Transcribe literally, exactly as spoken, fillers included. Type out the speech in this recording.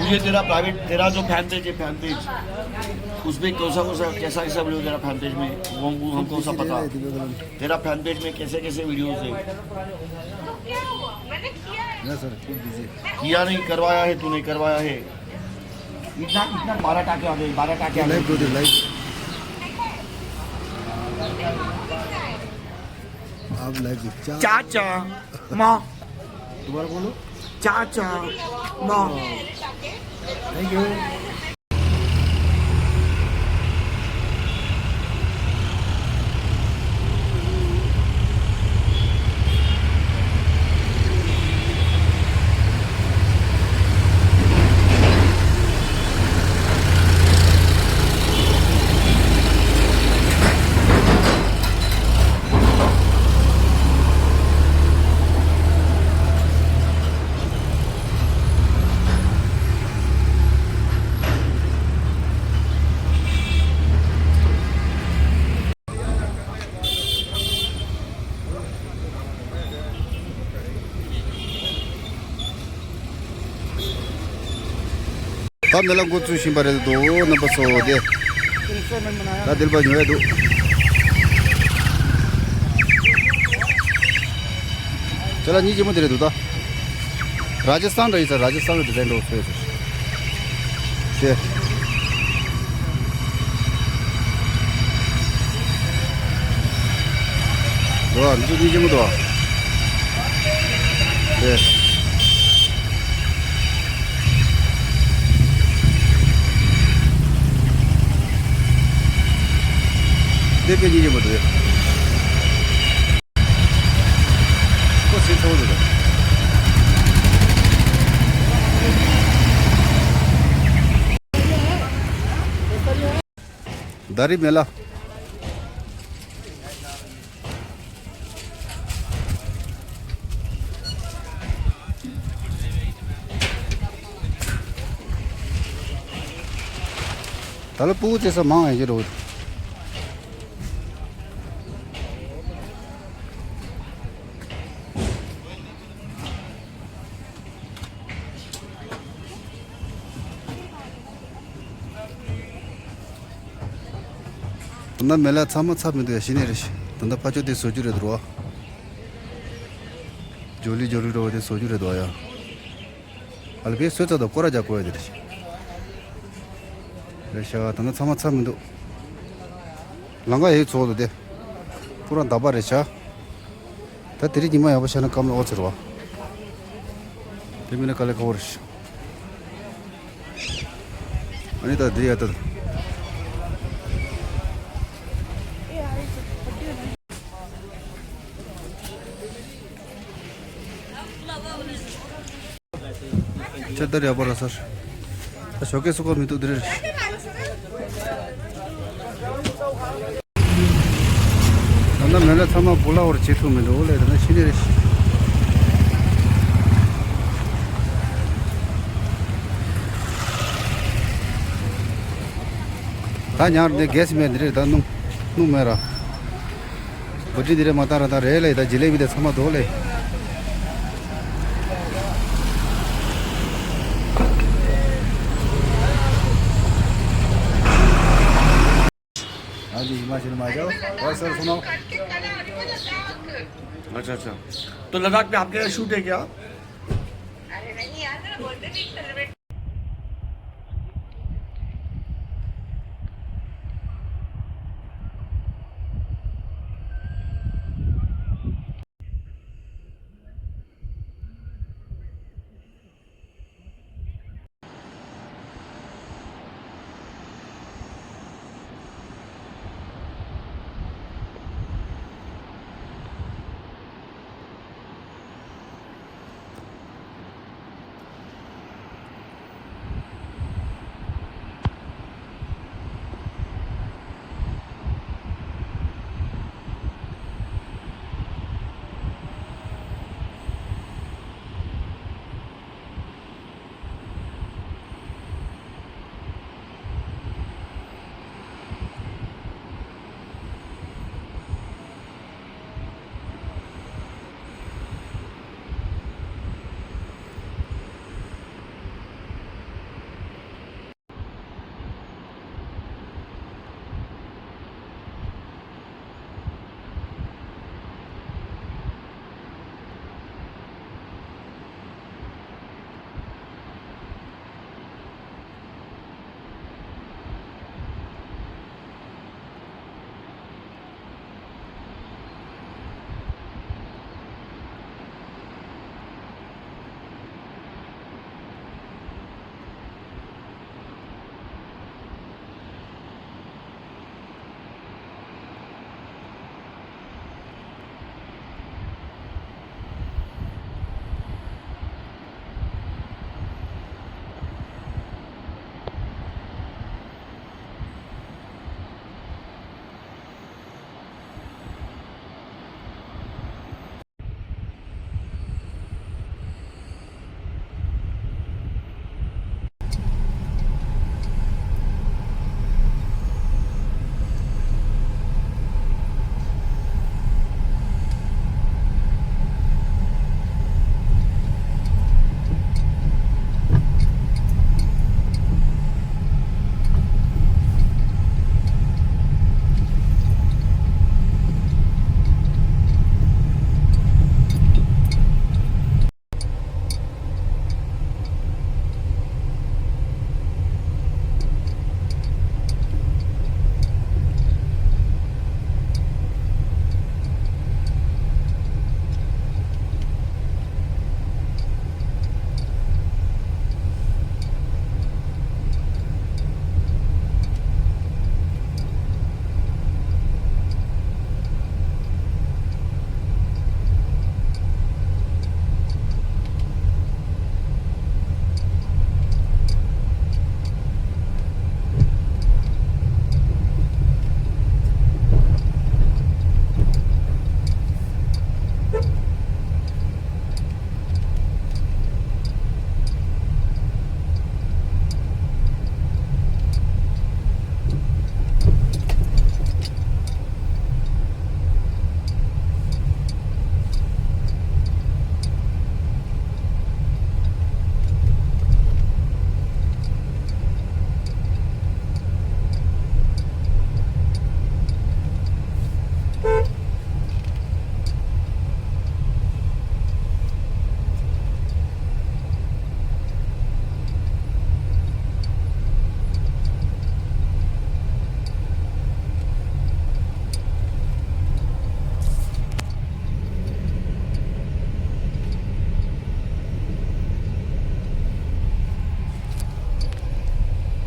ये तेरा प्राइवेट, तेरा जो फैन पेज है, फैन पेज, उसमें कौन सा कौन सा, कैसा कैसा वीडियो तेरा फैन पेज में, वो, वो हमको सब पता। तेरा फैन पेज में कैसे कैसे वीडियोज़ है? ना सर, खूब बिजी। किया नहीं, करवाया है, तूने करवाया है। इतना, इतना बारह टाके आ गए, बारह टाके आ गए। लाइव दो दे, लाइव। आप लाइव दो। चाचा, माँ। दोबारा बोलो। चाचा, माँ। Thank you. ད་མེ་ལ་འགོ་བཙུགས་བཞིན་པ་རེད་འདུག་རྣམ་པ་ཚོ། དེ་ད་དིལ་བ་ཉོ་ཡ་འདུག་ཅ་ལག་གཉིས་ཀྱི་མོ་དེ་རེད་འདུག་ད་ར་ཇ་སི་ཐན་འདྲ་ཡིན་ས། ར་ཇ་སི་ཐན་གི་ཌི་ཛའིན་འདྲ་བོ་བཟོས་ཡོད་ས། ཤེས། འདུག་ཨ། འདི་ཚོ་གཉིས་ཀྱི་མོ་འདུག་ཨ། དེ། དེ་དཔེ་གཉིས་ཀྱི་མོ་འདུག་ཁོ་སེམས་ཚ་བོ་འདུག་ད་རི་མེ་ལ། ད་ལ་སྤུ་གུ་རྩེ་ས་མང་ཡང་ཡོད་རེད། ད་ལྟ་མེ་ལ་ཚང་མ་ཚར་མི་འདུག་ཡ། ཤི་ནི་རེད། ད་ལྟ་ཕ་ཆོས་དེ་བཟོ་རྒྱུ་རེད་འདུག་བ། ཇོ་ལི་ཇོ་ལི་འདྲ་བོ་དེ་བཟོ་རྒྱུ་རེད་འདུག་ཡ། ཨ་ལ་པའི་སོས་ཚ་དང་སྐོར་ར་རྒྱག་དགོས་ཡ་དེ་རེད། རེད་ཤག་ད་ལྟ་ཚང་མ་ཚར་མི་འདུག་ལམ་ཁ་ཡའི་ཚོགས་འདུག་དེ། ཁོ་རང་འདག་པ་རེད་ཤག་ད་དེ་རིང་ཉི་མ་ཡག་པོ་ཤར་ན་སྐམ་ལ་ཨོ་ཚེ་རེད་བ། དེ་མིན་ན་དཀའ་ལས་ཁག་པོ་རེད་ཤག་ཨ་ནི་ད་འདི་ཡ་ད། ཁྱེད་ལྟར་ཡག་པོ་ར་སར། ད་ཞོགས་ཀས་སུ་ཁོ་མི་འདུག་འདིར། ད་ལྟ་མེ་ལ་ཚང་མ་བུ་ལ་བར་བྱེད་ཐུབ་མི་འདུག་ལས་ད་ནི་ཤི་ནི་རེད། ད་ཉར་འདི་གེ་སི་མེད་འདི་རེད། ད་སྣུམ་སྣུམ་མེད་ར། བུ་ཁྲིད་འདི་རེད། མ་ད་ར་ད་རེད་ལས། ད་ཇི་ལེ་བི་དེ་ཚང་མ་འདུག་ལས། हाँ जी, हिमाचल में आ जाओ और सर सुनाओ। अच्छा, अच्छा। तो लद्दाख में आपके यहाँ शूट है क्या? अरे नहीं यार, मेरा बर्थडे नहीं सेलिब्रेट